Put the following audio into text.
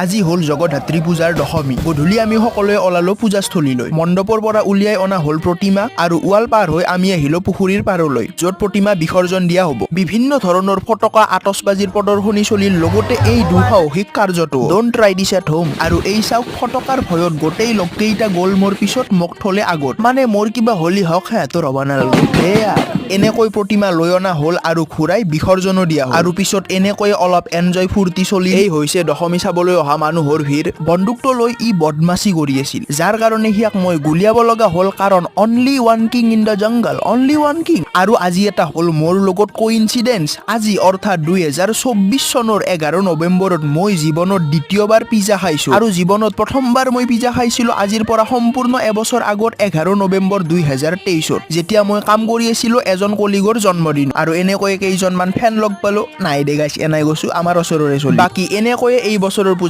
আজি হ'ল জগদ্ধাত্ৰী পূজাৰ দশমী। গধূলি আমি সকলোৱে ওলালো পূজাস্থলীলৈ। মণ্ডপৰ পৰা উলিয়াই অনা হ'ল প্ৰতিমা আৰু ৱাল পাৰ হৈ আমি আহিলো পুখুৰীৰ পাৰলৈ, য'ত প্ৰতিমা বিসৰ্জন দিয়া হ'ব। বিভিন্ন ধৰণৰ ফটকা, আতচবাজিৰ প্ৰদৰ্শনী চলিল, লগতে এই দুঃসাহসিক কাৰ্যটো। Don't try this at home. আৰু এই চাওক, ফটকাৰ ভয়ত গোটেই লোককেইটা গ'ল মোৰ পিছত, মোক থলে আগত। মানে মোৰ কিবা হলি হওক, সিহঁতৰ হ'ব নালাগে। সেয়া এনেকৈ প্ৰতিমা লৈ অনা হ'ল আৰু ঘূৰাই বিসৰ্জনো দিয়া হ'ল আৰু পিছত এনেকৈ অলপ এনজয় ফূৰ্তি চলি। এই হৈছে দশমী চাবলৈ অহা মানুহৰ ভিৰ। বন্দুকটো লৈ ই বদমাচি কৰি আছিল, যাৰ কাৰণে সিয়াক মই গুলিয়াব লগা হ'ল, কাৰণ only one king in the jungle, only one king. আৰু আজি এটা হ'ল মোৰ লগত কোইনচিডেঞ্চ। আজি অৰ্থাৎ 2024 চনৰ 11 নৱেম্বৰত মই জীৱনত দ্বিতীয়বাৰ পিজ্জা খাইছো আৰু জীৱনত প্ৰথমবাৰ মই পিজ্জা খাইছিলো আজিৰ পৰা সম্পূৰ্ণ এবছৰ আগত 11 নৱেম্বৰ 2023ত, যেতিয়া মই কাম কৰি আছিলো এজন কলিগৰ জন্মদিন। আৰু এনেকৈয়ে কেইজনমান ফেন লগ পালো। নাই দে গাইছ, এনাই গৈছো, আমাৰ ওচৰৰে চলি। বাকী এনেকৈয়ে এই বছৰৰ পূজা